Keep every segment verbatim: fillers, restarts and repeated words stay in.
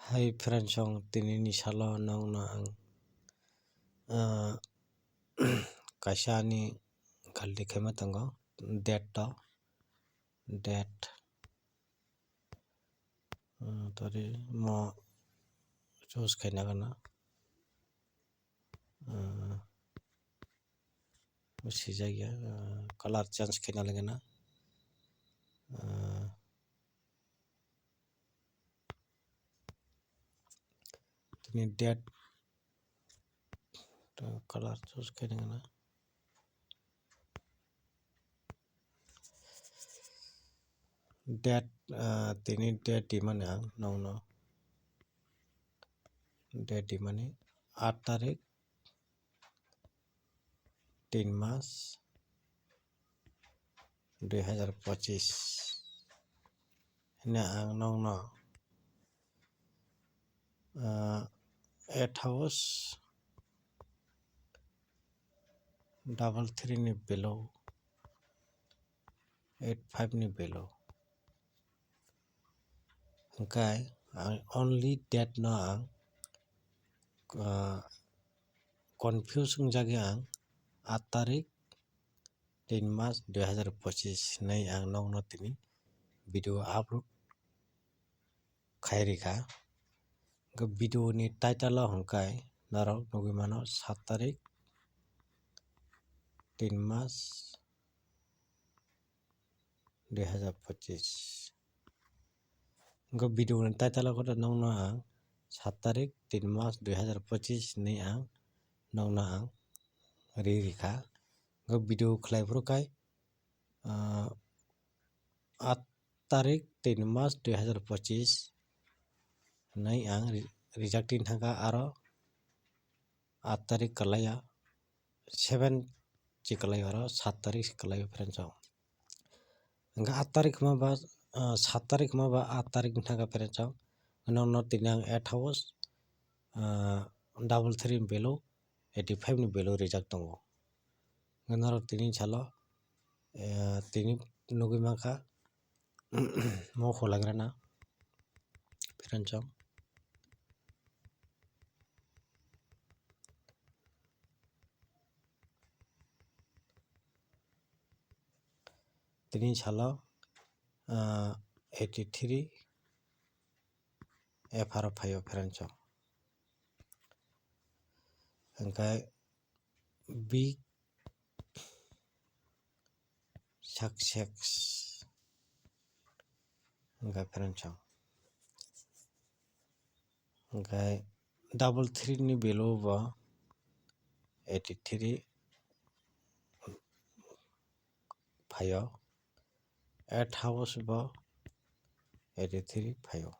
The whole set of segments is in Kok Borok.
Hai friends, chwng tini ni salo nokno ang, ah, kaisa ani kalti khaima tongo, date to, date, ah, tori mo choose khaina gana, ah, swijak ya, ah, color change khaina le gana, ah, tini date, to color choose khaina gana. Date, ah, tini date di mani ang nokno. Date di mani aat tarik, tin mas, dui hazar pochis. Hwnwi ang nokno, ah, eight house double three ni below, eight five ni below. Hwnkhe ang only date no ang, ah, confuse wngjagwi ang aat tarik, tin mas, dui hazar pochis hinwi ang nokno tini video upload khai rikha. Hwnkhe video ni title o hwnkhe norok nugwi mano, saat tarik, tin mas, dui hazar pochis. Hwnkhe video ni title o khe nokno ang saat tarik, tin mas, dui hazar pochis hinwi ang nokno ang ri rikha. Hwnkhe video khlai phuru khai, ah, aat tarik, tin mas, dui hazar pochis hinwi ang ri-, rijak tin thangkha, aro aat tarik kwlaiya, seven si kwlaiya, aro saat tarik si kwlaiya, friends, chwng. Hwnkhe aat tarik ma ba, ah, saat tarik ma ba aat tarik ni thangkha, friends, chwng. Nokno tini ang eight house, ah, double three ni below, eighty five ni below rijak tongo. Hwnkhe norok tini salo, eh, tini nugwi mankha, mo khulagrana, friends, chwng. Tini salo, ah, eighty three F R phaio, friends, chwng. Hwnkhe big success wngkha, friends, chwng. Hwnkhe double three ni value bo eighty three phaio, eight house bo eighty three phaio.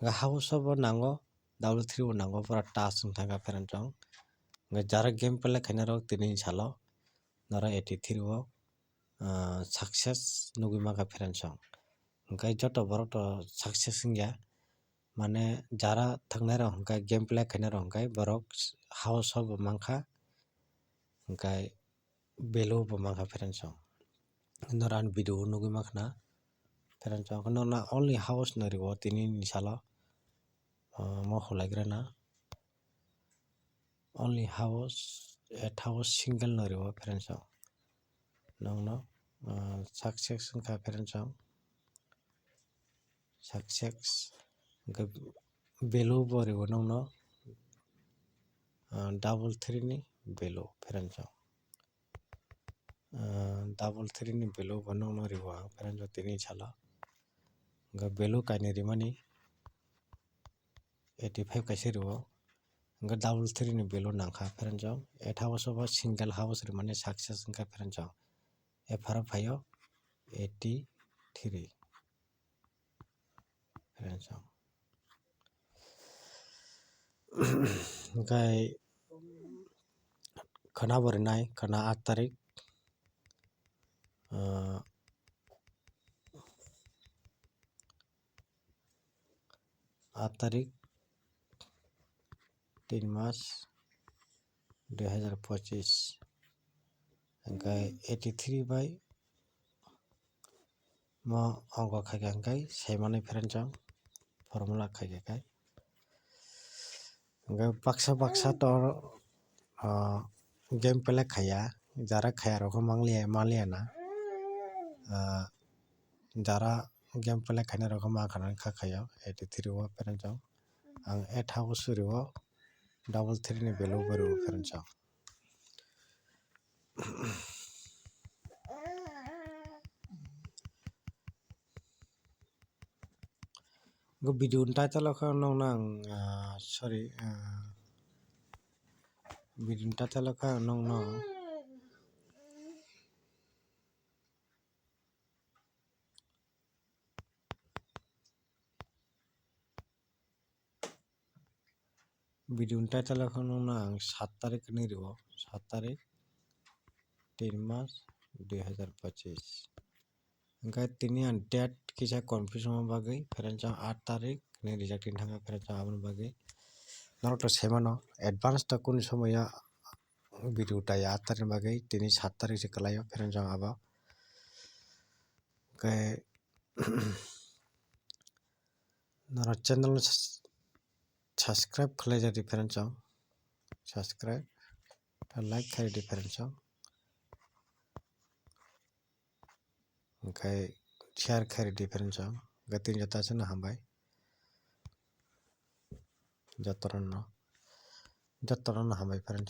Hwnkhe house o bo nango, double three bo nango, pura touch wng thangkha, friends, chwng. Hwnkhe jara game play khainai rok tini salo norok eighty three o, ah, success nugwi mankha, friends, chwng. Hwnkhe joto borok to success wngya, mane jara thangnairok hwnkhe game play khainairok hwnkhe borok house o bo mankha, hwnkhe value bo mankha, friends, chwng. Norok ani video o nugwi mankha na, friends, chwng. Norokno only house no rio tini ni salo, ah, mo khulaigrana. Only house, eight house single no rio, friends, chwng. Nokno, ah, success wngkha, friends, chwng. Success, hwnkhe value bo rio nokno, ah, double three ni value, friends, chwng. Ah, double three ni value bo nokno rio ang, friends, chwng, tini salo. Hwnkhe value kainwi rimani eighty five kaisa rio, hwnkhe double three ni value nangkha, friends, chwng. Eight house o bo single house rimani success wngkha, friends, chwng. F R phaio eighty three, friends, chwng. Hwnkhe khwna bo rinai, khwna aat tarik, ah, aat tarik, tin mas, dui hazar pochis. Hwnkhe eighty three bai mo ongkho khaikha hwnkhe saimanwi, friends, chwng, formula khaikha khai. Hwnkhe baksa baksa to, ah, game play khaiya, jara khaiya rok khe mangliya, manliya na. Ah, jara game play khainai rok khe mankha na kha khaio eighty three o friends rok. Ang eight house rio double three ni value bo rio friends rok. Go video ni title o khe nokno ang, ah, sorry, ah, video ni title o khe ang nokno video ni title o khe nokno ang sat tarik hinwi rio, sat tarik, tin mas, dui hazar pachis. Hwnkhe tini ang date kisa confuse wngma bagwi, friends rok, aat tarik hinwi rijak tini thangkha, friends rok, aboni bagwi norok to sai mano advance to kunu somoyo video taya aat tarik ni bagwi, tini sat tarik se kwlaio, friends rok, abo. Hwnkhe norok channel sus-, subscribe khlai ja di friends rok, subscribe, like khlai di friends rok, hwnkhe share khlai di friends rok, hwnkhe tini joto aswkno hambai, jotono, jotono hambai friends.